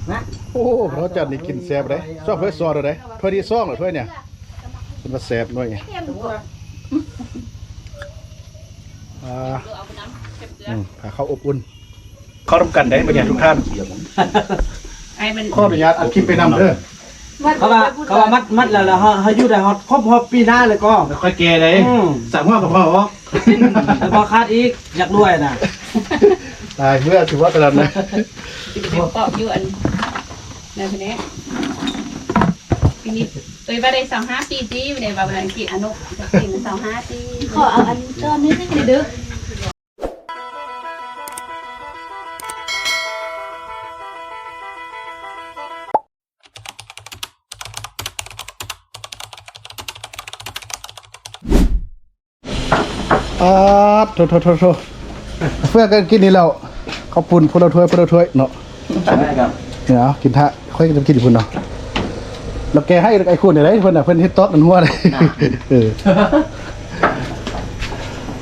ໂອ້ ເຮົາຈັດນີ້ກິນແຊບເດ້. ຊອບຖ້ວຍຊອດເດ້. ຖ້ວຍທີສອງແລ້ວຖ້ວຍນີ້ ເພິ່ນວ່າແຊບໜ້ອຍ. ອ່າ ອືມ ຫາເຂົ້າອົບອຸ່ນ ເຂົ້ານຳກັນໄດ້ບັດນີ້ທຸກທ່ານ. ຂໍອະນຸຍາດອັດຄລິບໄປນຳເດີ. ເຂົາວ່າ ເຂົາວ່າມັດ ມັດແລ້ວ ແລ້ວເຮົາ ເຮົາຢູ່ໄດ້ຮອດຄົບຮອບປີໜ້າເລີຍກໍ ແລ້ວຄ່ອຍແກ່ໄດ້. ອືມ ສາມຫົວກໍພໍອອກ ແລ້ວບໍ່ຂາດອີກ ຢາກລວຍນະ. ຕາຍເມື່ອຊິວ່າຕະນັ້ນນະ ຊິໄປເກາະຢູ່ອັນນັ້ນແທ້. ປີນີ້ເອີຍວ່າໄດ້ຊາວຫ້າປີຕິ ໄດ້ວ່າອັນກິນອະນຸ ກິນຊາວຫ້າປີ. ຂໍເອົາອັນກ້ອນນີ້ເດີ. ອາ ໂທ ໂທ ໂທ ໂທ ເພື່ອກັນກິນນີ້ແລ້ວ ເຂົ້າປຸ້ນຄົນລະຖ້ວຍ ຄົນລະຖ້ວຍເນາະ. ໄດ້ຄັບ ເອົາກິນຖ້າ ຂ້ອຍຈະກິນພຸ້ນເນາະ. ແລ້ວແກໃຫ້ໄອ້ຄູນໄດ້ເພິ່ນນະ ເພິ່ນເຮັດຕອກອັນຫົວເດ້. ເອີ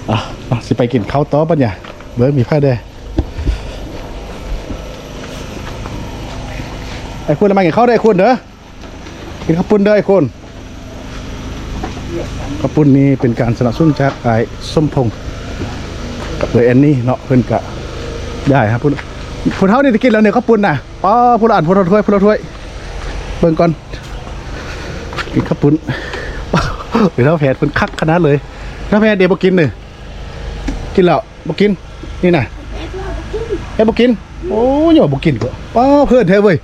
ອ່ະ ຊິໄປກິນເຂົ້າຕໍ່ບັດນີ້ ເບິ່ງມີໃຜແດ່. ໄອ້ຄູນ ມາກິນເຂົ້າເດີ ໄອ້ຄູນເດີ. ກິນເຂົ້າປຸ້ນເດີໄອ້ຄູນ. ເຂົ້າປຸ້ນນີ້ເປັນການສະໜັບສະໜູນຈາກອ້າຍສົມພົງກັບເອື້ອຍແອນນີເນາະ. ເພິ່ນກະຢາຍຫາພຸ້ນ ຜູ້ເຖົ້ານີ້ໄດ້ກິນແລ້ວນີ້ເຂົ້າປຸ້ນນະ. ປ້າ ຜູ້ລະອັນ ຜູ້ລະຖ້ວຍ ຜູ້ລະຖ້ວຍ. ເບິ່ງກ່ອນ ກິນເຂົ້າປຸ້ນ. ເຖົ້າແພດເພິ່ນຄັກຂະໜາດເລີຍ. ເຖົ້າແພດເດ ບໍ່ກິນເດີ ກິນແລ້ວ ບໍ່ກິນ ນີ້ນະ. ເຮັດບໍ່ກິນ. ໂອ້ຍ ບໍ່ກິນກໍ ປ້າ ເພີນແທ້ເວີຍ.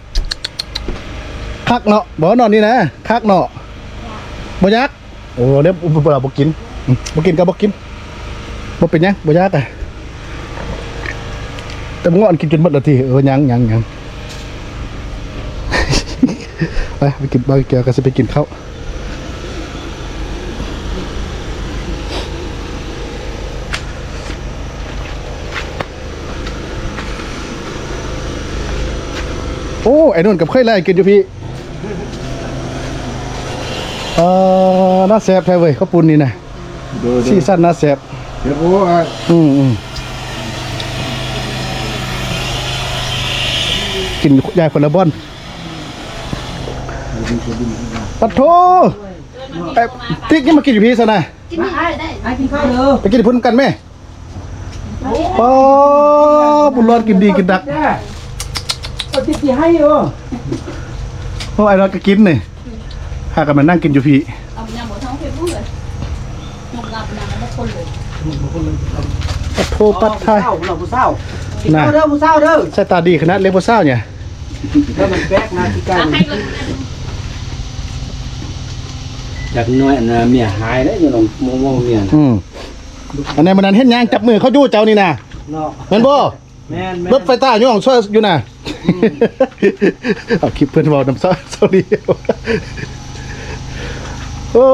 ຄັກເນາະ ບໍ່ນອນນີ້ນະ ຄັກເນາະ. ບໍ່ຢາກ. ໂອ້ ເດ້ ບໍ່ກິນ ບໍ່ກິນກໍບໍ່ກິນ ບໍ່ເປັນຫຍັງ ບໍ່ຢາກ. ແຕ່ບາງອັນກິນຈົນໝົດແລ້ວຕິ. ເອີ ຍັງ ຍັງ ຍັງ. ໄປ ໄປກິນ ບ່າວແກ້ວກໍຊິໄປກິນເຂົ້າ. ໂອ້ ໄອ້ນົນກັບເຂີຍໄລ່ກິນຢູ່ພີ້. ເອີ ໜ້າແຊບແທ້ເວີຍ ເຂົ້າປຸ້ນນີ້ນະ. ໂດຍ ໂດຍ ສີສັນໜ້າແຊບ. ເອີ ອືມ ອືມ ກິນຢາຍຄົນລະບ່ອນ. ປະໂທ ຕິກຍັງມາກິນຢູ່ພີ້ຊັ້ນນະ. ກິນນີ້ໄດ້ ໄປກິນເຂົ້າເດີ ໄປກິນພຸ້ນກັນແມ. ໂອ້ ບຸນລອດກິນດີກິນດັກ. ໂອ້ ຕິກຊິໃຫ້ໂອ. ໂອ້ ໄອ້ລອດກໍກິນນີ້ ຫາກັນມານັ່ງກິນຢູ່ພີ້. ເອົາຍຳບໍ່ເທົ່າເຮັດບຸ້ງເລີຍ. ໂອ້ໂຫ ປັດໄທ ຜູ້ສາວ ຜູ້ສາວ ກິນເຂົ້າເດີ ຜູ້ສາວເດີ. ສາຍຕາດີຂະໜາດເລີຍຜູ້ສາວນີ້. ແລ້ວມັນແປກນະ ທີ່ໄກ ຈັກໜ້ອຍອັນນະ ເມຍຫາຍເດ້ ຢູ່ນຳໝູ່ເມຍນະ. ອືມ ອັນນັ້ນມື້ນັ້ນເຫັນຍ່າງຈັບມືເຂົາຢູ່ເຈົ້ານີ້ນະ ເນາະ ແມ່ນບໍ່? ແມ່ນໆ ລົດໄຟຟ້າຍ້ອງຊ່ອຍຢູ່ນະ. ອືມ ເອົາຄລິບເພິ່ນເວົ້ານຳ ສອ ສອຣີ. ໂອ້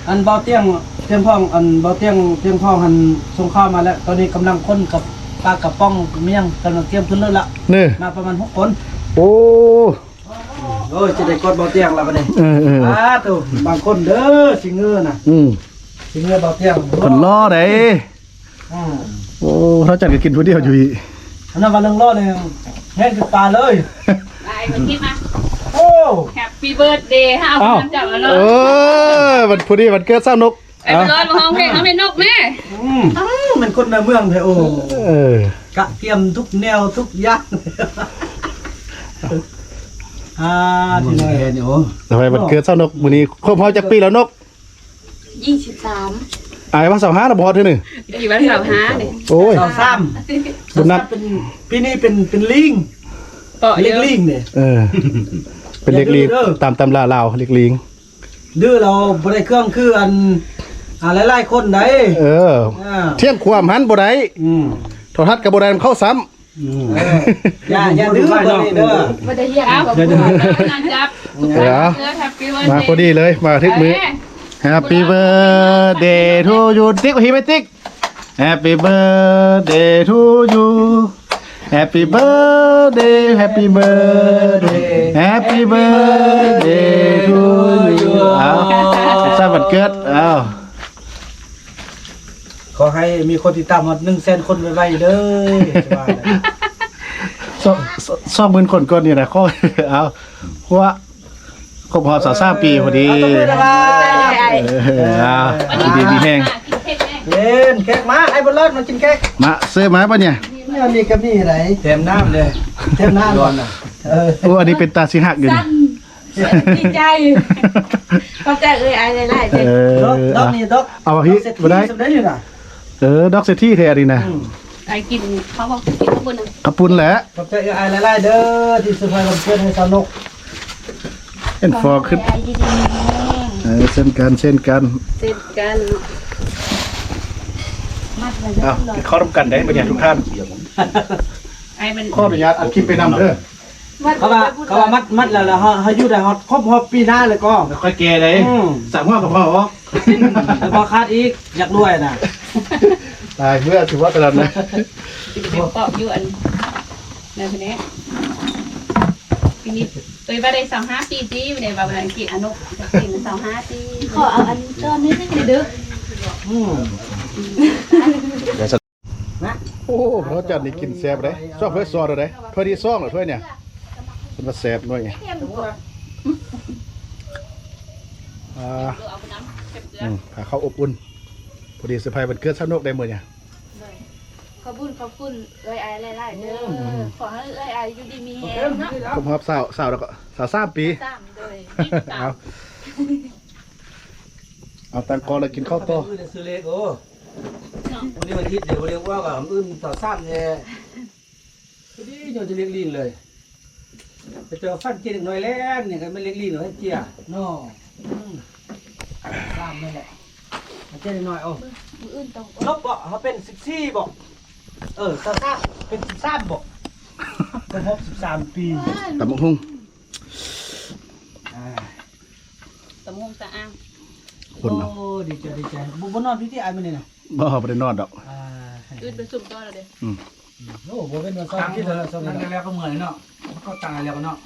ອັນເບົາຕຽງ ຕຽງທອງ ອັນເບົາຕຽງ ຕຽງທອງຫັ້ນສົ່ງຂ່າວມາແລ້ວ. ຕອນນີ້ກຳລັງຂົນກັບປາກະປ໋ອງ ມີຫຍັງກຳລັງຕຽມຂຶ້ນລົດລະ. ນີ້ ມາປະມານຫົກຄົນ. ໂອ້ ໂອ້ຍ ຈະໄດ້ກອດເບົາຕຽງລະບັດນີ້. ເອີໆ ສາທຸ ບາງຄົນເດີ ຊິເງືອນະ. ອືມ ຊິເງືອເບົາຕຽງ ເພິ່ນລໍໄດ. ອືມ ໂອ້ ເຮົາຈັດກໍກິນຜູ້ດຽວຢູ່ອີກ. ອັນນັ້ນວ່າເລື່ອງລໍນີ້ແຮງຄືປາເລີຍ. ໄປບໍ່ຄິດມາ. ໂອ້ Happy birthday ເຮົາ ອ້າວ ເຈົ້າເນາະ. ເອີ ວັນ ພໍດີວັນເກີດສາວນົກ. ໄປ ອ່ະ ໄປຮ້ອງເພງເອົາແມ່ນົກແມ່. ອືມ ອ້າວ ແມ່ນຄົນໃນເມືອງແທ້. ໂອ້ ເອີ ກະກຽມທຸກແນວທຸກຢ່າງ. ອ່າ ທີ່ນີ້ ໂອ້ ສະບາຍ ວັນເກີດສາວນົກ ມື້ນີ້ຄົບຮອບຈັກປີແລ້ວນົກ? ຊາວສາມ. ອ້າຍວ່າຊາວຫ້າແລ້ວບໍ່ຮອດເທື່ອໜຶ່ງ. ປີວ່າຊາວຫ້ານີ້. ໂອ້ຍ ຊາວສາມ ບຸນນັບ ເປັນ ປີນີ້ເປັນ ເປັນລີງ ເລກລີງນີ້. ເອີ ເປັນເລກລີງ ຢ່າດື້ເດີ ຕາມຕຳລາລາວ ເລກລີງ. ດື້ແລ້ວບໍ່ໄດ້ເຄື່ອງຄືອັນ ອ່າ ຫຼາຍໆຄົນໃດ. ເອີ ອ່າ ທ່ຽງຄວາມຫັ້ນບໍ່ໄດ້. ອືມ ໂທລະທັດກໍບໍ່ໄດ້ນຳເຂົາຊ້ຳ. ອືມ ເອີ ຢ່າ ຢ່າດື້ບັດນີ້ເດີ ບໍ່ໄດ້ຮຽກ. ເອົາ ເອົາ ມາພໍດີເລີຍ ມາຖືກມື້. Happy birthday to you ຕິກ ເຮັດໃຫ້ຕິກ. Happy birthday to you. Happy birthday, happy birthday, happy birthday to you. ເອົາ ສຸກສັນວັນເກີດ. ເອົາ ຂໍໃຫ້ມີຄົນຕິດຕາມຮອດໜຶ່ງແສນຄົນໄວໆເດີ. ສ ສອງ ສອງໝື່ນຄົນກ່ອນນີ້ນະ ຂໍ ເອົາ ຄົບຮອບຊາວສາມປີພໍດີ ເອົາ ຕົບມື ເອີ ເອົາ ຢູ່ດີມີແຮງ ເລ່ນເຄ້ກ ມາ ໄອ້ບຸນເລີດ ມາກິນເຄ້ກ ມາ ເຊີມາບັດນີ້ ອັນນີ້ກໍມີໄດ໋ ແຖມນ້ຳເດ້ ແຖມນ້ຳ ຮ້ອນນະ ເອີ ໂອ້ ອັນນີ້ເປັນຕາຊິຮັກຢູ່ນີ້ ດີໃຈ ຂອບໃຈເອື້ອຍອ້າຍຫຼາຍໆ ເອີ ດອກ ດອກນີ້ດອກ ເອົາມາພີ້ ດອກເສດຖີ່ ບໍ່ໄດ້ ສຳໄດ້ຢູ່ນະ ເອີ ດອກເສດຖີ່ແທ້ນີ້ນະ ອືມ ອ້າຍກິນ ເຂົາບອກກິນເຂົ້າປຸ້ນນະ ເຂົ້າປຸ້ນແຫຼະ ຂອບໃຈເອື້ອຍອ້າຍຫຼາຍໆເດີ ທີ່ເຊີໄພຣ໌ວັນເກີດໃຫ້ສາວນົກ ເຫັນຟອກຂຶ້ນ ຂໍໃຫ້ອ້າຍຢູ່ດີມີແຮງ ເອີ ເຊັ່ນກັນ ເຊັ່ນກັນ ເຊັ່ນກັນ ເອົາ ກິນເຂົ້ານຳກັນເດ້ບັດນີ້ທຸກທ່ານ ອ້າຍມັນ ຂໍອະນຸຍາດອັດຄລິບໄປນຳເດີ ເຂົາວ່າ ເຂົາວ່າມັດ ມັດແລ້ວ ແລ້ວເຮົາ ເຮົາຢູ່ໄດ້ຮອດຄົບຮອບປີໜ້າແລ້ວກໍ ແລ້ວຄ່ອຍແກ່ເດ້ ອືມ ສາມຫົວກໍພໍອອກ ແລ້ວບໍ່ຂາດອີກ ຢາກລວຍນະ ຕາຍເມື່ອຊິວ່າຕະນັ້ນນະ ຊິໄປເປາະຢູ່ອັນນັ້ນພຸ້ນແຫຼະ ປີນີ້ເອີຍວ່າໄດ້ຊາວຫ້າປີຕິ ຢູ່ໃນວ່າອັນກິນອະນຸ ກິນຊາວຫ້າປີ ຂໍເອົາອັນຕອນນີ້ໜຶ່ງເດີ ອືມ. ນະ ໂອ້ ເຂົ້າຈັນນີ້ກິນແຊບເດ້ ຊອບເພິ່ນຊອດເດ້ ຖ້ວຍທີສອງແລ້ວຖ້ວຍນີ້ ເພິ່ນວ່າແຊບໜ້ອຍ ອ່າ ອືມ ພາເຂົ້າອົບອຸ່ນ ພໍດີເຊີໄພຣ໌ວັນເກີດສາວນົກໄດ້ມື້ນີ້ ໂດຍ ຂອບບຸນຂອບຄຸນເອື້ອຍອ້າຍຫຼາຍໆເດີ ອືມ ຂໍໃຫ້ເອື້ອຍອ້າຍຢູ່ດີມີແຮງເນາະ ຄົບຮອບຊາວ ຊາວແລ້ວກໍ ຊາວສາມປີ ຊາວສາມ ໂດຍ ເອົາ ເອົາຕັ້ງກ້ອງແລ້ວກິນເຂົ້າຕໍ່ ຊື້ເລກ ໂອ້ ມື້ນີ້ວັນອາທິດເດ ບໍ່ໄດ້ວ່າກັບອື່ນຊາວສາມແທ້ ພໍດີຍ້ອນຈະລຽກລີ້ງເລີຍ ໄປເຈີຟັນເຈ້ເດັກນ້ອຍແລ່ນນີ້ກໍແມ່ນລຽກລີ້ງເລີຍເຈ້ເນາະ ອືມ ສາມນັ້ນແຫຼະ ເຈ້ເດັກນ້ອຍ ໂອ້ ມື້ອື່ນຕ້ອງອົບບໍ່ ເຮົາເປັນສິບສີ່ບໍ່ ເອີ ຊາວສາມ ເປັນສິບສາມບໍ່ ຄົບຮອບສິບສາມປີ ຕຳບັກຫຸ່ງ ອ່າ ຕຳບັກຫຸ່ງສະອາງ ຄົນເນາະ ໂອ້ ດີໃຈ ດີໃຈ ບໍ່ ບໍ່ນອນພີ້ຕິອ້າຍມື້ນີ້ນະ ບໍ່ ບໍ່ໄດ້ນອນດອກ ອ່າ ອືດໄປຊຸມຕໍ່ແລ້ວເດ້ ອືມ ໂອ້ ບໍ່ເປັນວັນເສົາ ຕັ້ງ ອາທິດແລ້ວ ຕັ້ງແລ້ວກໍເມື່ອຍເນາະ ມັນກໍຕັ້ງແລ້ວເນາະ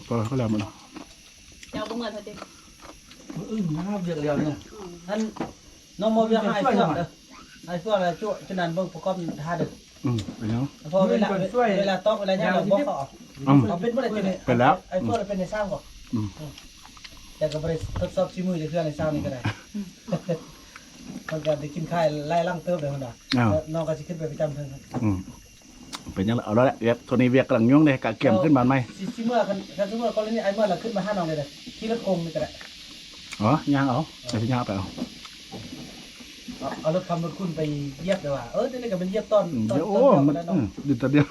ກໍ ກໍແລ້ວມັນ ເຈົ້າບໍ່ເມື່ອຍເພິ່ນຕິ ມື້ອື່ນມາຫາວຽກແລ້ວເນາະ ອືມ ອັນ ນ້ອງມາວຽກໃຫ້ເຊື່ອງເດີ ໃຫ້ເຊື່ອງແລ້ວຈຸ ຈຸນັ້ນເບິ່ງປະກອບທ່າເດີ ອືມ ເປັນຫຍັງ ເພາະເວລາ ເວລາຕອກເວລາຫຍັງລະບໍ່ເຂົ້າ ອືມ ເອົາເປັນບໍ່ໄດ້ຕິ ເປັນແລ້ວ ໄອ້ເຊື່ອງເປັນໃນຊ່າງບໍ່ ອືມ ແຕ່ກໍບໍ່ໄດ້ທົດສອບສີມືຈັກເທື່ອໃນຊ່າງນີ້ກໍໄດ້ ມັນກໍໄດ້ກິນຂ້າວຫຼາຍຫຼັງເຕີບເລີຍພຸ້ນນະ ອ້າວ ນ້ອງກໍຊິຂຶ້ນໄປປະຈຳເທິງ ອືມ ເປັນຫຍັງລະ ເອົາລະແຫຼະ ວຽກ ໂຕນີ້ວຽກກຳລັງຫຍຸ້ງເດ້ ກະກຽມຂຶ້ນບ້ານໃໝ່ ຊິ ຊິເມື່ອຄັນ ຄັນສົມມຸດກໍລະນີອ້າຍເມື່ອລະຂຶ້ນມາຫານ້ອງເລີຍເດີ ຂີ່ລົດຂົງນີ້ກໍໄດ້ ອໍ ຍ່າງເອົາ ເອີ ຊິຍ່າງໄປເອົາ ເອົາ ເອົາລົດຄຳລົດຄຸນໄປຢຽບໄດ້ວ່າ ເອີ ຕົວນີ້ກໍແມ່ນຢຽບຕອນ ອືມ ຕອນ ໂອ້ ຕອນດຽວ ມັນ ແລ້ວເນາະ ອືມ ດິນຕອນດຽວ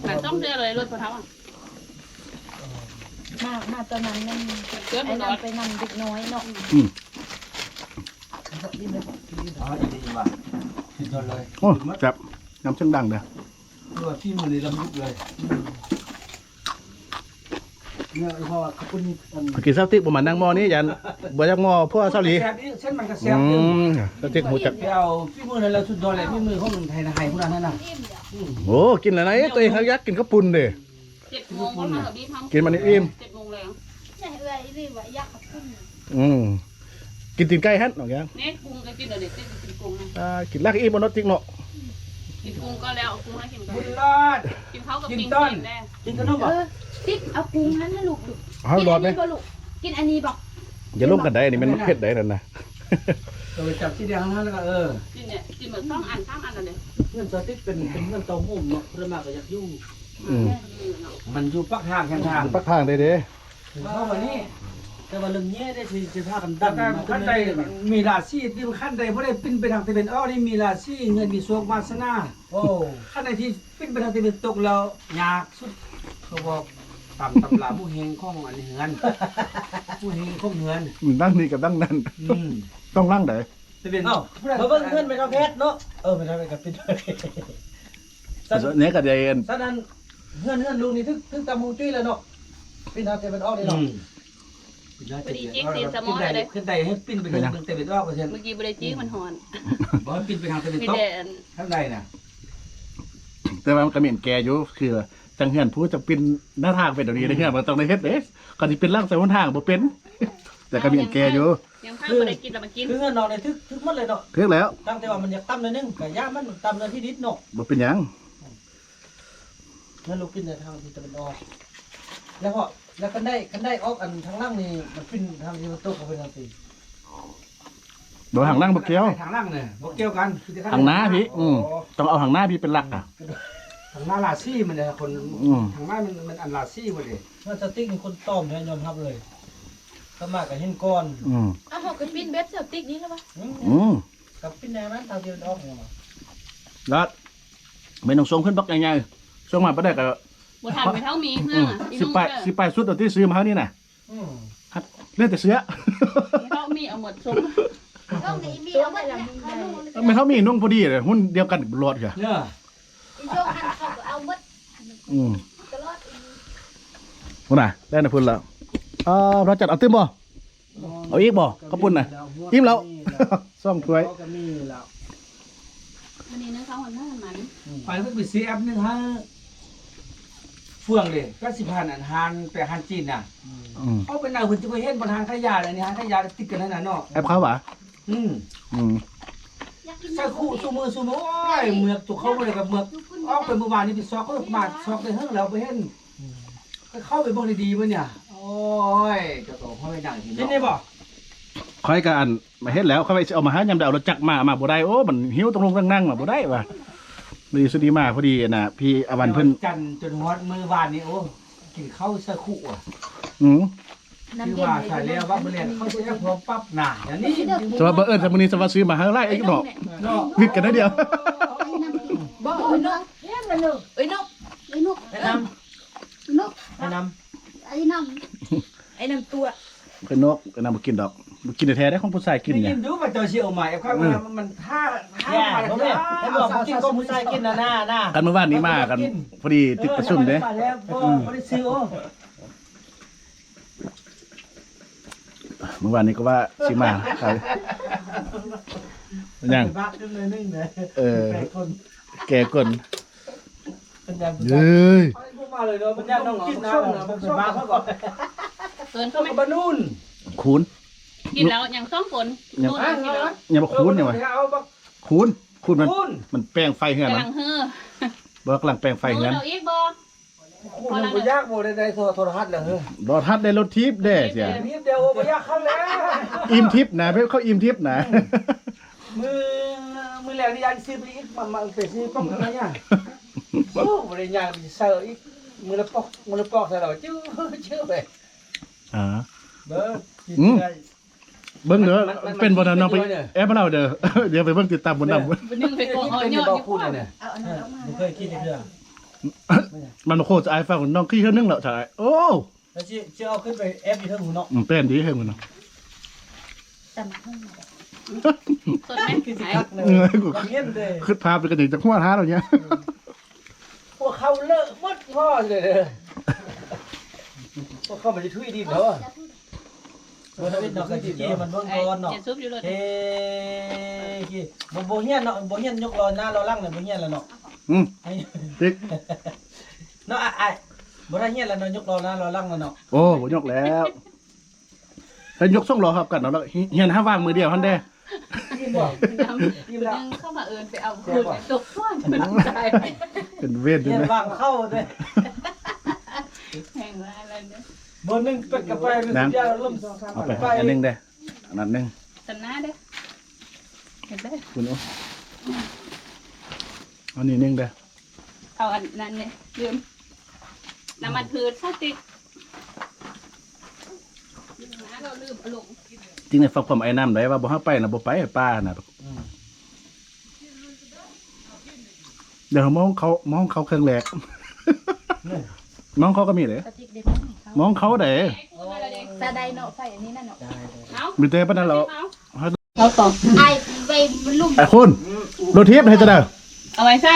ຫຼາຍສອງເທື່ອເລີຍລົດພໍ່ເຖົ້າອະ ມາ ມາຕອນນັ້ນມັນ ເກືອບ ໄອ້ນັ້ນໄປນຳເດັກນ້ອຍເນາະ ອືມ ອໍ ອີ່ດີວ່າ ສຸດຍອດເລີຍ ໂອ້ ແຊບ ຍຳເຊິ່ງດັງເດີ ຄືວ່າຝີມືນີ້ລຳລຸກເລີຍ ເນາະ ເພາະວ່າເຂົາເປັນອັນ ກິນເຊົາຕິກບໍ່ມານັ່ງໝໍ້ນີ້ ຢ້ານບໍ່ຢາກໝໍ້ພວກເຊົາຫຼີ ແຊບອີກ ເສັ້ນມັນກໍແຊບ ອືມ ເຊົາຕິກຮູ້ຈັກ ໄປເອົາຝີມືນັ້ນແລ້ວສຸດຍອດແລ້ວ ຝີມືຂອງໄທນະ ໄຫພຸ້ນນັ້ນນະ ອືມ ໂອ້ ກິນແລ້ວນະ ເອີ ຕົວເອງເຮົາຢາກກິນເຂົ້າປຸ້ນເດ ເຈັດໂມງ ກິນມັນອີ່ມ ເຈັດໂມງແລ້ວ ເອື້ອຍອີ່ຫຼີວ່າຢາກເຂົ້າປຸ້ນ ອືມ ກິນຕີນໄກ່ຫັ້ນ ນ້ອງແກ້ວ ນີ້ກຸ້ງກໍກິນແລ້ວເດ້ ຕິກກິນກຸ້ງນະ ອ່າ ກິນແລ້ວກໍອີ່ມເນາະ ຕິກເນາະ ກິນກຸ້ງກໍແລ້ວ ເອົາກຸ້ງໃຫ້ກິນກ່ອນ ບຸນລອດ ກິນເຂົ້າກັບ ກິນ ປີ້ງ ຕອນ ຕີນແດ່ ກິນຂະໜົມບໍ່ ເອີ ຕິກເອົາກຸ້ງຫັ້ນນະລູກ ເອົາ ກິນອັນນີ້ບໍ່ລູກ ກິນອັນນີ້ບໍ່ ຢ່າລົມກັນໄດ໋ ອັນນີ້ແມ່ນມັນເຜັດໄດ໋ນັ້ນນະ ເອີ ຈັບສີແດງຫັ້ນແລ້ວກໍ ເອີ ກິນນີ້ ກິນໝົດສອງອັນສາມອັນນັ້ນເດ້ ເຮືອນສາວຕິກເປັນ ເປັນເຮືອນເຕົ້າໂຮມເນາະ ຜູ້ໃດມາກໍຢາກຢູ່ ອືມ ມັນຢູ່ປາກທາງແຄມທາງ ປາກທາງເດ້ ເຮົາວ່ານີ້ ແຕ່ວ່າເລື່ອງແຍ່ເດ້ ຊິ ຊິພາກັນດັນ ຄັນໃດມີລາສີ ທີ່ຄັນໃດບໍ່ໄດ້ປິ່ນໄປທາງຕາເວັນອອກນີ້ ມີລາສີ ເງິນມີໂຊກວາສະໜາ ໂອ້ ຄັນໃດທີ່ປິ່ນໄປທາງຕາເວັນຕົກແລ້ວຍາກສຸດ ເຂົາບອກຕາມຕຳລາຜູ້ແຮງຂອງອັນເຮືອນ ຜູ້ແຮງຂອງເຮືອນ ດັງນີ້ກັບດັງນັ້ນ ອືມ ຕ້ອງຫຼັງໃດ ຕາເວັນ ເອົ້າ ມາເບິ່ງເຮືອນແມ່ເຖົ້າແພດເນາະ ເອີ ແມ່ເຖົ້າແພດກໍເປັນ ແນວກະໄດ້ ສະນັ້ນ ເຮືອນ ເຮືອນລຸງນີ້ຖືກ ຖືກຕາມຮວງຈຸ້ຍແລ້ວເນາະ ປີນທາງຕາເວັນອອກນີ້ເນາະ ອືມ ພໍດີຈິງຕີນສະໝໍ ຂຶ້ນໄດ້ ເດ້ ຂຶ້ນໄດ້ໃຫ້ປິ່ນໄປທາງ ເປັນຫຍັງ ຕາເວັນອອກວ່າຊັ້ນ ມື້ກີ້ບໍ່ໄດ້ຈິງ ມັນຮ້ອນ ບໍ່ໃຫ້ປິ່ນໄປທາງຕາເວັນຕົກ ມີແຕ່ອັນ ທາງໃດນະ ແຕ່ວ່າມັນກະແມ່ນແກ່ຢູ່ ຄືຈັ່ງເຮືອນຜູ້ຈັ່ງປິ່ນໜ້າທາງເປັນແບບນີ້ ອືມ ເຮືອນມັນຕ້ອງໄດ້ເຮັດເດ້ ຄັນຊິປິ່ນຫຼັງໃສ່ຫົນທາງບໍ່ເປັນ ແຕ່ກໍມີອັນແກ່ຢູ່. ຍັງເພິ່ນບໍ່ໄດ້ກິນລະມາກິນ. ຄືເຮືອນນ້ອງນີ້ຖືກ ຖືກໝົດເລີຍເນາະ. ຖືກແລ້ວ. ຕັ້ງແຕ່ວ່າມັນຢາກຕ່ຳໜ້ອຍໜຶ່ງ ກໍຢ່າມັນຕ່ຳເນີທີ່ດິນເນາະ. ບໍ່ເປັນຫຍັງ. ເງິນລູກປິ່ນໄດ້ທາງທິດຕາເວັນອອກ ແລ້ວເພາະ ແລ້ວຄັນໄດ້ ຄັນໄດ້ອອກອັນທາງຫຼັງນີ້ ມັນປິ່ນທາງທິດຕາເວັນຕົກ ກໍເປັນຈັ່ງຊີ້. ບໍ່ ທາງຫຼັງບໍ່ກ່ຽວ. ທາງຫຼັງນີ້ບໍ່ກ່ຽວກັນ. ທາງໜ້າພີ້. ອືມ ຕ້ອງເອົາທາງໜ້າພີ້ເປັນຫຼັກນະ. ທາງໜ້າລາຊີມັນເດ້ ຄົນ. ອືມ ທາງໜ້າມັນ ມັນອັນລາຊີໝົດເດ້. ເຮືອນສະຕິກນີ້ຄົນຕ້ອມແທ້ ຍອມຮັບເລີຍ. ກໍມາກໍເຫັນກ່ອນ. ອືມ ເອົາ ເຮົາກໍປິ່ນແບບສະຕິກນີ້ແຫຼະວະ. ອືມ ອືມ ກໍປິ່ນແນວນັ້ນ ທາງທີ່ມັນອອກນີ້. ລາດ ແມ່ນຕ້ອງສົ່ງຂຶ້ນບັກໃຫຍ່ໆ ສົ່ງມາບໍ່ໄດ້ກໍ ບໍ່ທັນແມ່ເຖົ້າມີເຮືອ. ອືມ ຊິໄປ ຊິໄປສຸດເອົາຕິ ຊື້ມາເຮົານີ້ນະ. ອືມ ແລ້ວແຕ່ເສື້ອ ແມ່ເຖົ້າມີເອົາໝົດ ສົ່ງ. ແມ່ເຖົ້າມີນຸ່ງພໍດີເດ້ ຮຸ່ນດຽວກັນຫຼອດກະ. ເອີ ອີໂຍງຫັ້ນເຂົາກໍເອົາໝົດ. ອືມ ຕະຫຼອດ. ພຸ້ນນະ ແລ່ນໄປພຸ້ນແລ້ວ. ເອີ ພະຈັນ ເອົາຕື່ມບໍ່? ເອົາອີກບໍ່? ເຂົ້າປຸ້ນນະ ອີ່ມແລ້ວ ສອງຖ້ວຍ. ມື້ນີ້ໜຶ່ງເຂົ້າຫອມໜ້າມັນ ໄປເພິ່ນໄປຊື້ແອັບໜຶ່ງໃຫ້ເຟືອງເດ້ ກໍຊິຜ່ານອັນຮ້ານ ໄປຮ້ານຈີນນະ. ອືມ ເອົາໄປນຳເພິ່ນຈະບໍ່ເຫັນ ບ່ອນຮ້ານຂາຍຢາ ອັນນີ້ຮ້ານຂາຍຢາຕິດກັນຫັ້ນນະເນາະ. ແອັບເຂົາຫວາ? ອືມ ອືມ ໃສ່ຄູ່ຊຸມື້ ຊຸມື້. ໂອ້ຍ ເມືອກຕົວເຂົາບໍ່ໄດ້ກັບເມືອກ ອອກໄປມື້ວານນີ້ໄປຊອກ ເອີ ມາຊອກໄດ້ເຫິງແລ້ວບໍ່ເຫັນ. ອືມ ໄປເຂົ້າໄປເບິ່ງດີໆ ມື້ນີ້. ໂອ້ຍ ເຈົ້າກໍເຮົາໄປນັ່ງທີ່ນີ້. ເຫັນນີ້ບໍ່? ຂ້ອຍກໍອັນ ມາເຮັດແລ້ວ ຂ້ອຍວ່າຊິເອົາມາໃຫ້ ຍາມໃດເອົາລົດຈັກມາ ມາບໍ່ໄດ້. ໂອ້ ມັນຫິ້ວ ຕ້ອງລົງນັ່ງໆ ມາບໍ່ໄດ້ວ່າ. ດີສຸດດີມາພໍດີນະ ພີ່ອາວັນເພິ່ນ ຈັນຈົນຮອດມື້ວານນີ້ ໂອ້ ກິນເຂົ້າໃສ່ຄຸວ່າ. ອືມ ຄືວ່າໃສ່ແລ້ວວ່າມື້ແລງເຂົາຊິເອົາພວກປັບໜ້າ ດຽວນີ້. ແຕ່ວ່າບັງເອີນຊະມື້ນີ້ ຊະວ່າຊື້ມາໃຫ້ຫຼາຍອີກເນາະ. ເນາະ ວິດກັນໜ້ອຍດຽວ. ບໍ່ ເອີຍນົກ ເອີຍນົກ ເອີຍນົກ ໄອ້ນຳ ນົກ ໄອ້ນຳ ໄອ້ນຳ ໄອ້ນຳຕົວະ. ເອີຍນົກ ໄອ້ນຳບໍ່ກິນດອກ ບໍ່ກິນແທ້ໆ ເດ້ ຂອງຜູ້ຊາຍກິນ. ໄດ້ຍິນຢູ່ວ່າເຈົ້າຊິເອົາມາ ເອີ ມັນຖ້າ ຖ້າ ບໍ່ແມ່ນ ບໍ່ແມ່ນ ເຫັນບໍ່ ບໍ່ກິນຂອງຜູ້ຊາຍກິນນະ ນະ ນະ. ຄັນມື້ວານນີ້ມາກັນ ບໍ່ກິນ ພໍດີຕິດປະຊຸມເດ້. ບໍ່ ບໍ່ໄດ້ຊື້. ໂອ້ ມື້ວານນີ້ກໍວ່າຊິມາ ຫຍັງ ບາກຂຶ້ນໜ້ອຍໜຶ່ງເດ້. ເອີ ແກ່ກົນ ແກ່ກົນ ເອີຍ ເອີຍ ບໍ່ມາເລີຍເນາະ. ມັນຢ້ານນ້ອງກິນນ້ຳ ເປັນບາກເຂົາກໍ ເກີນເຂົ້າໄປ ບານູນ ຄູນ ກິນແລ້ວຍັງສອງຄົນ. ຍັງ ນູນກິນແລ້ວ ຍັງບໍ່ຄູນຫຍັງວະ. ຄູນ ຄູນ ມັນ ມັນແປງໄຟເຮືອນ ກຳລັງເຮີ ບໍ່ ກຳລັງແປງໄຟເຮືອນ. ນູນເອົາອີກບໍ່? ຄູນຍັງບໍ່ຢາກບໍ່ໄດ້ ໄດ້ໂທ ໂທລະທັດແລ້ວເຮີ. ໂທລະທັດໄດ້ ລົດຖີບແດ່ເສຍ ຖີບແດ່ ໂອ້ ບໍ່ຢາກເຂົ້າແລ້ວ. ອີ່ມທິບນະ ເຂົາອີ່ມທິບນະ. ມື້ ມື້ແລງນີ້ອັນຊື້ໄປອີກ ມາ ມາໄປຊື້ປ່ອງເທົ່ານັ້ນ. ໂອ້ ບໍ່ໄດ້ຍ່າງໄປໃສ່ອີກ ມື້ລະປອກ ມື້ລະປອກໃສ່ແລ້ວ ຈື່ ຈື່ໄປ. ອ່າ ເບິ່ງ ອືມ ເບິ່ງເດີ ມັນ ມັນ ເປັນບໍ່ນະ ມັນ ນ້ອງໄປ ເປັນບໍ່ເດີ ແອບເຮົາເດີ ດຽວໄປເບິ່ງຕິດຕາມບົນນຳ. ເອີ ບໍ່ໜຶ່ງໄປກໍເອົາຍອດຢູ່ ບໍ່ເຄີຍກິນເທື່ອ. ມັນບໍ່ໂຄຈະອາຍຟັງ ນ້ອງຂີ້ເທື່ອໜຶ່ງແລ້ວ ຖ້າ ໂອ້ ແລ້ວຊິ ຊິເອົາຂຶ້ນໄປແອບຢູ່ເທິງພຸ້ນເນາະ. ອືມ ແປນດີເທິງພຸ້ນເນາະ. ສດແມ່ນຄືຊິຄັກເລີຍ ເອີ ຢາກເຫັນເດ້ ຄິດພາບໄປກໍຍັງຈັກຫົວທ້າເນາະ. ພວກເຂົາເລີະໝົດພໍເລີຍ ພວກເຂົາມັນຊິທຸຍດິນເນາະ. ບໍ່ໄດ້ເນາະ ກໍຊິເກມັນເບິ່ງກ່ອນເນາະ. ເກ ບໍ່ ບໍ່ຮຽນເນາະ ບໍ່ຮຽນຍົກລໍ້ໜ້າລໍ້ຫຼັງນະ ບໍ່ຮຽນແລ້ວເນາະ. ອືມ ຕິກ ເນາະ ອ້າຍ ອ້າຍ ບໍ່ໄດ້ຮຽນແລ້ວເນາະ ຍົກລໍ້ໜ້າລໍ້ຫຼັງນະເນາະ. ໂອ້ ບໍ່ຍົກແລ້ວ ໃຫ້ຍົກສອງລໍ້ຮັບກັນເນາະ ຮຽນຫາວາງມື້ດຽວຫັ້ນເດ້. ອີ່ມບໍ່? ອີ່ມແລ້ວ ເຂົ້າມາເອີ້ນໄປເອົາ ແຊບບໍ່? ຕົກກ່ອນ ເປັນເວນຢູ່ນະ ວາງເຂົ້າເດ້. ແຮງວ່າອັນນັ້ນເດ້ ບໍ່ໜຶ່ງເປັກກະໄປ ນະ ເອົາໄປ ອັນໜຶ່ງເດ້ ອັນນັ້ນໜຶ່ງ ຕຳໜ້າເດ້ ເຫັນເດ້ ຄຸນ ເອົາອັນນີ້ໜຶ່ງເດ້. ເອົາອັນນັ້ນເລີຍ ລືມ ນ້ຳມັນພືດ ສາວຕິກ ລືມນະ ເຮົາລືມເອົາລົງ. ຈິງໄດ້ຟັງຄວາມອ້າຍນ້ຳໄດ້ວ່າບໍ່ໃຫ້ໄປນະ ບໍ່ໄປປ່ານະ. ອືມ ດຽວມາຫ້ອງເຂົາ ມາຫ້ອງເຂົາເຄື່ອງແລກ ມາຫ້ອງເຂົາກໍມີເດ້ ສາວຕິກເດ້ ມາຫ້ອງເຂົາເດ້. ສາວໄດ້ເນາະ ໄຟອັນນີ້ນະເນາະ ໄດ້ ໄດ້ ເອົາ ມີແຕ່ປານນັ້ນແຫຼະ. ເອົາ ເອົາຕໍ່ ອ້າຍໄວ້ມັນລຸ່ມ ໄອ້ຄຸນ ລົດຖີບໃຫ້ຕະເດີ ເອົາໄວ້ໃສ່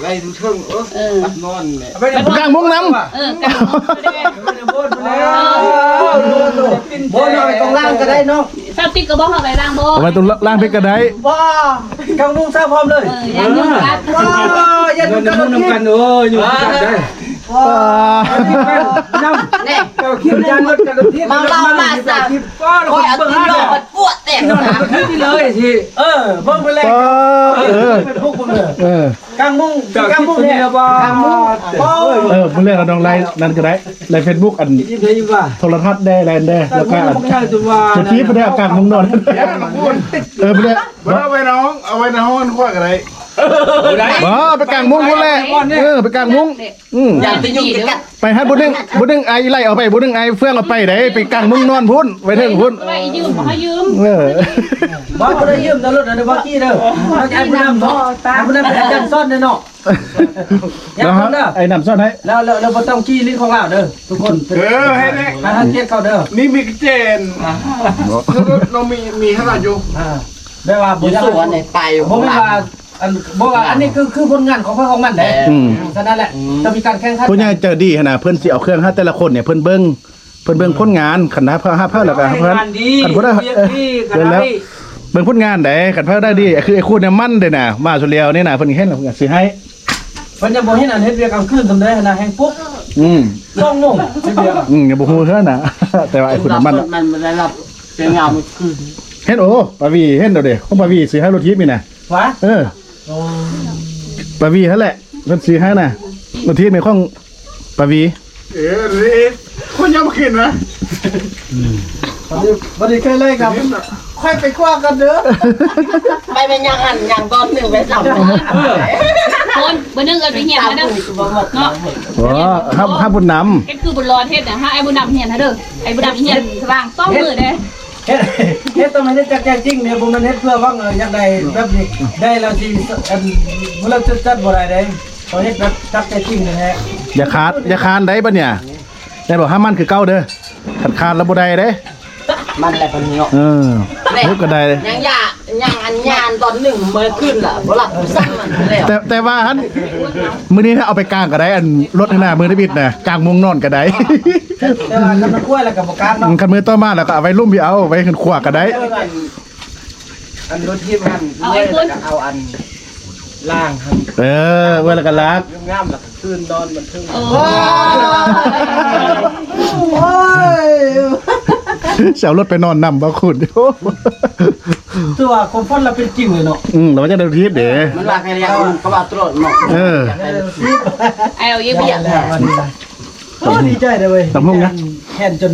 ໄວ້ເທິງ ເອີ ເອີ ນອນແຫຼະ ໄປກາງມຸ້ງນຳ ເອີ ກາງມຸ້ງກໍໄດ້ ບໍ່ ບໍ່ ບໍ່ ຕ້ອງລ້າງກໍໄດ້ເນາະ ສາວຕິກກໍບໍ່ເອົາໄວ້ລ້າງບໍ່ ເອົາໄວ້ຕ້ອງລ້າງເພິ່ນກໍໄດ້ ບໍ່ ກາງມຸ້ງຊະພ້ອມເລີຍ ເອີ ຢ້ານຍຸງກັດ ບໍ່ ຢ້ານຍຸງກັດ ນອນນຳກັນ ເອີ ຍຸງກັດໄດ້. ນ້ຳ ແນ່ ເຈົ້າຄິດຢານລົດກັນລົດທີບ ມາເວົ້າມາສາ ຂ້ອຍເອົາຕີນໂລກຂ້ອຍປວດແຕກ ເອີ ເບິ່ງໄປແລ້ວ ເອີ ເປັນຫົກຄົນເດີ ເອີ ກາງມຸ້ງ ເຈົ້າຄິດກາງມຸ້ງແທ້ ກາງມຸ້ງ ເອີ ມື້ແລກເຮົາຕ້ອງໄລ່ນັ້ນກໍໄດ້ ໄລ່ເຟສບຸກ ອັນ ໂທລະທັດແດ່ ແລນແດ່ ແລ້ວກໍອັນ ທີ່ເພິ່ນໄດ້ເອົາກາງມຸ້ງນອນ ເອີ ເພິ່ນໄດ້ ບໍ່ໄດ້ເອົາໄວ້ໃນຫ້ອງ ເອົາໄວ້ໃນຫ້ອງອັນຂວາກໍໄດ້ ບໍ່ ໄປກາງມຸ້ງພຸ້ນແຫຼະ ເອີ ໄປກາງມຸ້ງ ອືມ ຢ່າໄປຫຍຸ້ງກັນ ໄປຫັ້ນ ບໍ່ໜຶ່ງ ບໍ່ໜຶ່ງ ອ້າຍໄລ່ອອກໄປ ບໍ່ໜຶ່ງ ອ້າຍເຟືອງອອກໄປໃດ ໄປກາງມຸ້ງນອນພຸ້ນ ໄປເທິງພຸ້ນ ໄປຢືມ ຂໍຢືມ ເອີ ບໍ່ ບໍ່ໄດ້ຢືມນຳລົດນະ ບັກກີ້ເດີ ໃຫ້ຜູ້ນຳ ໃຫ້ຜູ້ນຳເປັນອາຈານສອນແດ່ເນາະ ຢ່າ ເນາະ ເດີ ອ້າຍນຳສອນໃຫ້ ແລ້ວ ແລ້ວ ແລ້ວບໍ່ຕ້ອງຂີ້ຫຼິ້ນຂອງລາວເດີ ທຸກຄົນ ເອີ ໃຫ້ແນ່ ໃຫ້ເກີດເຂົາເດີ ນີ້ມີກະເຈນ ເນາະ ເນາະ ມີ ມີໃຫ້ລາວຢູ່ ອ່າ ແບບວ່າບໍ່ຢາກໃຫ້ ຢູ່ສວນໃນໄປ ບໍ່ແມ່ນວ່າ ອັນ ບໍ່ວ່າ ອັນນີ້ຄື ຄືຜົນງານຂອງໃຜຂອງມັນເດ້ ເອີ ອືມ ສະນັ້ນແຫຼະ ອືມ ຕ້ອງມີການແຂ່ງຂັນ ຜູ້ໃຫຍ່ໃຈດີຫັ້ນນະ ເພິ່ນຊິເອົາເຄື່ອງໃຫ້ແຕ່ລະຄົນນີ້ ເພິ່ນເບິ່ງ ເພິ່ນເບິ່ງຜົນງານ ຄັນຮັບເຮົາ ຮັບເຮົາແລ້ວກໍຮັບເພິ່ນ ຄັນບໍ່ໄດ້ ເອີ ເບິ່ງຜົນງານໃດ ຄັນເພິ່ນໄດ້ດີ ຄືໄອ້ຄູນ້ຳມັນເດ້ນະ ມາສຸດແລ້ວນີ້ນະ ເພິ່ນເຫັນແລ້ວເພິ່ນກໍຊິໃຫ້ ເພິ່ນຍັງບໍ່ເຫັນອັນເຮັດວຽກກາງຄືນສ່ຳໃດຫັ້ນນະ ແຮ່ງປຸກ ອືມ ສອງໂມງເຮັດວຽກ ອືມ ຍັງບໍ່ຮູ້ເທື່ອນະ ແຕ່ວ່າໄອ້ຄູນ້ຳມັນ ມັນບໍ່ໄດ້ຫຼັບ ເປັນຍາມມື້ຄືນ ເຫັນ ໂອ້ ປາວີ ເຫັນແລ້ວເດ້ ຂອງປາວີຊື້ໃຫ້ລົດຖີບນີ້ນະ ຫວາ ເອີ ໂອ້ ປາວີຫັ້ນແຫຼະ ເພິ່ນຊື້ໃຫ້ນະ ລົດຖີບແມ່ນຂອງປາວີ ເອີ ເອີ ຄົນຍັງບໍ່ຂຶ້ນນະ ອືມ ບັດນີ້ ບັດນີ້ເຄີຍເລີຍຄັບ ຂ້ອຍໄປຄວ້າກັນເດີ ໄປແມ່ນຍ່າງຫັ້ນຍ່າງຕອນໜຶ່ງໄປສາມ ເອີ ຄົນ ເບີໜຶ່ງເອີ້ນໄປຮຽນແລ້ວເດີ ເນາະ ໂອ້ ຮັບ ຮັບບຸນນຳ ເຮັດຄືບຸນຫຼອດເຮັດນະ ໃຫ້ອ້າຍບຸນນຳຮຽນໃຫ້ເດີ ອ້າຍບຸນນຳຮຽນສະຫວ່າງສອງມື້ເດ້ ເຮັດ ເຮັດຕ້ອງເຮັດຈາກໃຈຈິງເດ້ ບໍ່ແມ່ນເຮັດເພື່ອຫວັງ ເອີ ຢາກໄດ້ແບບນີ້ ໄດ້ແລ້ວຊິ ອັນ ບໍ່ເລີກຈັດ ຈັດບໍ່ໄດ້ເດ້ ຕ້ອງເຮັດແບບຈາກໃຈຈິງແທ້ໆ ຢ່າຂາດ ຢ່າຄານໄດ໋ບັດນີ້ ແມ່ນບໍ່ ຫ້າມມັນຄືເກົ່າເດີ ຄັນຂາດແລ້ວບໍ່ໄດ້ເດ້ ມັນແຫຼະປານນີ້ເນາະ ເອີ ແມ່ນ ເຮັດກໍໄດ້ ຍັງຢ່າ ຍັງອັນຍານຕອນໜຶ່ງມື້ຂຶ້ນລະ ບໍ່ຫຼັບບໍ່ສັນມັນແລ້ວ ແຕ່ ແຕ່ວ່າຫັ້ນ ມື້ນີ້ເອົາໄປກາງກໍໄດ້ ອັນລົດຫັ້ນນະ ມື້ທຳອິດນະ ກາງມຸ້ງນອນກໍໄດ້ ແຕ່ວ່າຄັນມັນກວຍແລ້ວກໍບໍ່ກາງເນາະ ອືມ ຄັນມື້ຕໍ່ມາແລ້ວກໍເອົາໄວ້ລຸ່ມ ເອົາໄວ້ຂຶ້ນຂວາກໍໄດ້ ອັນລົດຖີບຫັ້ນ ເອົາໄອ້ ເອົາອັນ ລ້າງຫັ້ນ ເອີ ເອົາແລ້ວກໍລ້າງ ງາມໆ ແລ້ວກໍຄືນນອນບັນເທິງ ໂອ້ຍ ຊິເອົາລົດໄປນອນນຳບໍ່ຄຸນ ຖືວ່າຄວາມຝັນລາວເປັນຈິງເລີຍເນາະ ອືມ ແລ້ວວ່າຈະໄດ້ລົດຖີບເດ້ ມັນວ່າໃຫ້ລ້ຽງ ມັນກໍວ່າຕະຫຼອດເນາະ ເອີ ເອົາອີກບໍ່ ໂອ້ ດີໃຈເດ້ເວີຍ ຕຳບັກຫຸ່ງນະ ແຮ່ນຈົນ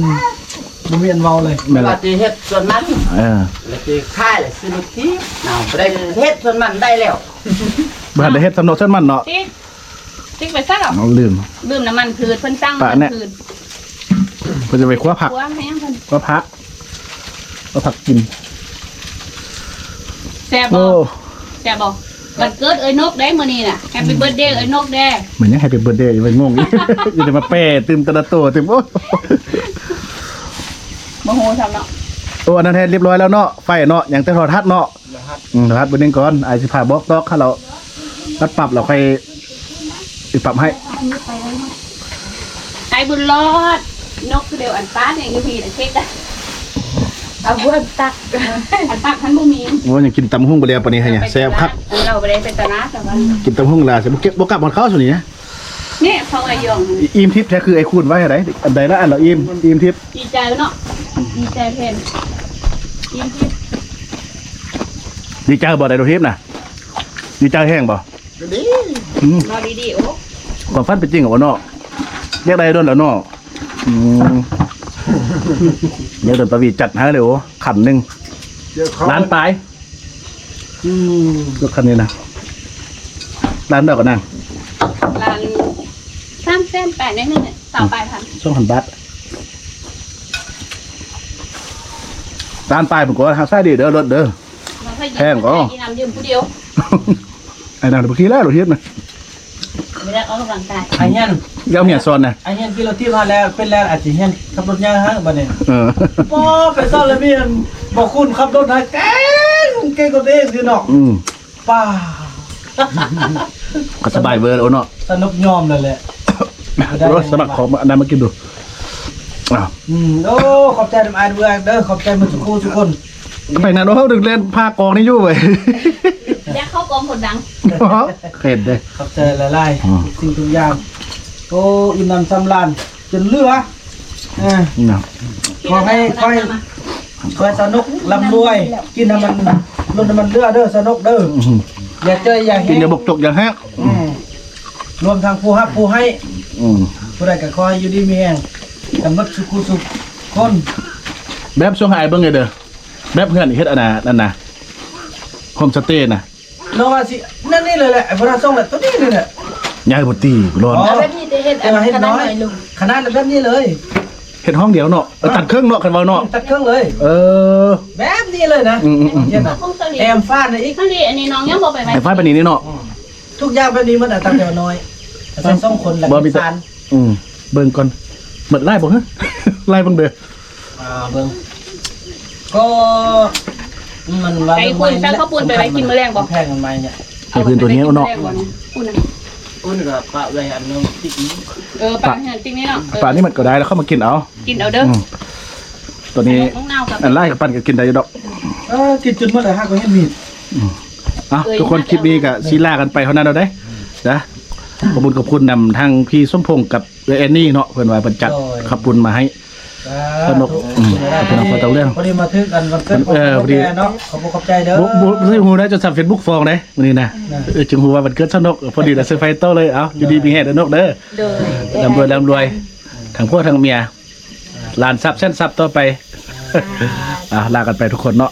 ບໍ່ມີອັນເວົ້າເລີຍ ແມ່ນລະ ວ່າຊິເຮັດສວນມັນ ເອີ ແລ້ວຊິຂາຍ ແລ້ວຊື້ລົດຖີບ ເອົາ ບໍ່ໄດ້ເຮັດສວນມັນໄດ້ແລ້ວ ບໍ່ທັນໄດ້ເຮັດສຳເນາະສວນມັນເນາະ ຕິກ ຕິກໄປໃສລະ ເອົາ ລືມ ລືມນ້ຳມັນພືດ ເພິ່ນສັ່ງນ້ຳມັນພືດ ເພິ່ນຈະໄປຂົ້ວຜັກ ຂົ້ວຫຍັງເພິ່ນ ຂົ້ວຜັກ ເອົາຜັກກິນ ແຊບບໍ່ ໂອ້ ແຊບບໍ່ ວັນເກີດເອື້ອຍນົກເດ້ມື້ນີ້ນະ Happy Birthday ເອື້ອຍນົກເດ້ ແມ່ນຫຍັງ Happy Birthday ໄປງົງອີກ ຢ່າໄດ້ມາແປຕື່ມແຕ່ລະໂຕຕື່ມ ໂອ້ ບໍ່ຮູ້ຊ້ຳເນາະ ໂອ້ ອັນນັ້ນແທ້ລຽບຮ້ອຍແລ້ວເນາະ ໄຟເນາະ ຍັງແຕ່ໂທລະທັດເນາະ ອືມ ໂທລະທັດ ບໍ່ດຶງກ່ອນ ອ້າຍຊິພາບອກຕໍ່ ຄັນລາວຕັດປັບ ລາວຄ່ອຍ ຊິປັບໃຫ້ ໄອ້ບຸນລອດ ນົກຄືດຽວອັນປ້ານີ້ຢູ່ພີ້ນະ ເຊັກ ເອົາບ່ວນຕັກ ອັນຕັກຫັ້ນບໍ່ມີ ໂອ້ ຍັງກິນຕຳຫຸ່ງບໍ່ແລ້ວປານນີ້ ແຊບຄັກ ເຮົາບໍ່ໄດ້ໄປຕະຫຼາດ ແຕ່ວ່າກິນຕຳຫຸ່ງລາວ ບໍ່ກັບຮອດເຂົ້າຊະນີ້ນະ ນີ້ເຂົາໄອ້ຢອງ ອີ່ມທິບແທ້ ຄືໄອ້ຄູນວ່າໃດ ອັນໃດລະ ອັນລະອີ່ມ ອີ່ມທິບ ດີໃຈເນາະ ດີໃຈແທນ ອີ່ມທິບ ດີໃຈບໍ່ໄດ້ລູກທິບນະ ດີໃຈແຮງບໍ່? ດີ ອືມ ມາດີໆ ໂອ້ ຄວາມຝັນເປັນຈິງແລ້ວເນາະ ຢາກໄດ້ດົນແລ້ວເນາະ ອືມ ຢາກໂດນປາວີຈັດໃຫ້ເລີຍ ໂອ້ ຄັນໜຶ່ງ ລ້ານປາຍ ອືມ ລົດຄັນນີ້ນະ ລ້ານດອກກັນນາງ ລ້ານສາມແສນປາຍໜ້ອຍໜຶ່ງ ຊາວປາຍພັນ ສອງພັນບາດ ລ້ານປາຍພຸ້ນກໍຮັກສາດີເດີ ລົດເດີ ແພງກໍ ໄອ້ນຳຢືມຜູ້ດຽວ ໄອ້ນຳບໍ່ຂີ່ແລ້ວລົດເຮັດນະ ບໍ່ໄດ້ອອກກຳລັງກາຍ ໄອ້ເຮຍນ ເຈົ້າເຮຍນສອນນະ ໄອ້ເຮຍນຂີ່ລົດຖີບມາແລ້ວ ເປັນແລ້ວອາດຊິເຮຍນຂັບລົດຍາກຫັ້ນບັດນີ້ ເອີ ບໍ່ໄປສອນລະບຽນ ບໍ່ຄຸ້ນຂັບລົດໃຫ້ເກັ່ງ ເກັ່ງກວ່າຕົວເອງຊື່ເນາະ ອືມ ປ້າ ກໍສະບາຍເວີໂອເນາະ ສະໜຸກຍອມເລີຍແຫຼະ ໂອ້ ສະໝັກຂໍອັນນັ້ນມາກິນດູ ອ້າວ ອືມ ໂອ້ ຂອບໃຈນຳອ້າຍເວີເດີ ຂອບໃຈໝົດທຸກຄູ່ທຸກຄົນ ໄປນັ້ນ ໂອ້ ເຮົາດຶງແລ່ນພາກອງນີ້ຢູ່ເວີຍ ຢາກເຂົ້າກອງຄົນດັງ ເຫັນເດ້ ຂອບໃຈຫຼາຍໆ ອືມ ທຸກສິ່ງທຸກຢ່າງ ໂອ້ ອີ່ມໜຳສຳລານຈົນເຫຼືອ ເອີ ນະ ຂໍໃຫ້ ຂໍໃຫ້ ຂໍໃຫ້ສາວນົກລ່ຳລວຍ ກິນໃຫ້ມັນ ລົ້ນໃຫ້ມັນເຫຼືອເດີ ສາວນົກເດີ ອືມ ຢ່າເຈີ້ຍຢ່າແຮງ ກິນຢ່າບົກຈົກຢ່າແຮງ ອືມ ລວມທັງຜູ້ຮັບຜູ້ໃຫ້ ອືມ ຜູ້ໃດກໍຂໍໃຫ້ຢູ່ດີມີແຮງກັນເບິດສູ່ຄູ່ສູ່ຄົນ. ແບບສົ່ງໃຫ້ອ້າຍເບິ່ງແດ່ເດີ ແບບເຮືອນເຮັດອັນນ່າ ອັນນ່າ ໂຮມສະເຕນະ. ນ້ອງວ່າຊິ ນັ້ນນີ້ເລີຍແຫຼະ ໄອ້ບໍ່ທັນສົ່ງແຫຼະ ໂຕນີ້ນີ້ແຫຼະ ຍາຍບໍ່ຕີບໍ່ລອນ ອໍ ແບບນີ້ຈະເຮັດ ເຮັດນ້ອຍ ຂະໜາດແບບນີ້ເລີຍ ເຮັດຫ້ອງດຽວເນາະ ເອີ ຕັດເຄິ່ງເນາະ ຄັນເວົ້າເນາະ ຕັດເຄິ່ງເລີຍ ເອີ ແບບນີ້ເລີຍນະ ອືມໆໆ ເຮັດນະ ແຖມຝານະອີກ ທັງທີ່ອັນນີ້ນ້ອງຍັງບໍ່ໄປໄຫວ້ ແຖມຝານປານນີ້ນີ້ເນາະ ອືມ ທຸກຢ່າງແບບນີ້ໝົດ ຕັ້ງແຕ່ນ້ອຍ ໃສ່ສອງຄົນແລ້ວ ບໍ່ມີແຕ່ ອືມ ເບິ່ງກ່ອນ ໝົດຫຼາຍບໍ່ ຫື ຫຼາຍເບິ່ງເດີ ອ່າ ເບິ່ງ ກໍມັນວ່າ ໄປຄຸນ ເລື່ອງໃໝ່ ໃສ່ເຂົ້າປຸ້ນໄປໄວ້ກິນມື້ແລງບໍ່ ແພງກັນໃໝ່ເນຍ ໃຫ້ເພິ່ນຕົວນີ້ເນາະ ພຸ້ນນະ ພຸ້ນກໍປະໄວ້ອັນໜຶ່ງຕິດນີ້ ເອີ ປະໃຫ້ຕິດນີ້ເນາະ ເອີ ປະນີ້ມັນກໍໄດ້ແລ້ວ ເຂົ້າມາກິນເອົາ ກິນເອົາເດີ ອືມ ຕົວນີ້ ໃສ່ໝາກນາວກັບ ອັນຫຼາຍກໍປັ່ນກໍກິນໄດ້ຢູ່ດອກ ເອີ ກິນຈົນໝົດແລ້ວຫາກໍເຫັນມີດ ອືມ ອ່ະ ເອີຍ ທຸກຄົນ ຄລິບນີ້ກໍຊິລາກັນໄປເທົ່ານັ້ນເອົາເດ້ ນະ ຂອບຄຸນ ຂອບຄຸນນຳທັງພີ່ສົມພົງກັບ ເອື້ອຍແອນນີເນາະ ເພິ່ນວ່າເພິ່ນຈັດ ໂດຍ ເຂົ້າປຸ້ນມາໃຫ້ ສາທຸ ສະໜົກ ອືມ ຂອບຄຸນນຳພໍ່ເຖົ້າເລື່ອງ ພໍດີມາຖືກກັນວັນເກີດ ເອີ ພໍດີ ຂອບໃຈເນາະ ຂອບໃຈເດີ ບໍ່ ບໍ່ ບໍ່ຮູ້ໄດ້ ຈົນສັບເຟສບຸກຟ້ອງໄດ້ມື້ນີ້ນະ ນະ ເອີ ຈຶ່ງຮູ້ວ່າວັນເກີດສະໜົກ ພໍດີລະເຊີໄພໂຕເລີຍ ເອົ້າ ຢູ່ດີມີແຮງເດີ ນົກເດີ ໂດຍ ລ່ຳລວຍ ລ່ຳລວຍ ທັງຜົວທັງເມຍ ຫຼານຊັບແສນຊັບຕໍ່ໄປ ອ່າ ລາກັນໄປທຸກຄົນເນາະ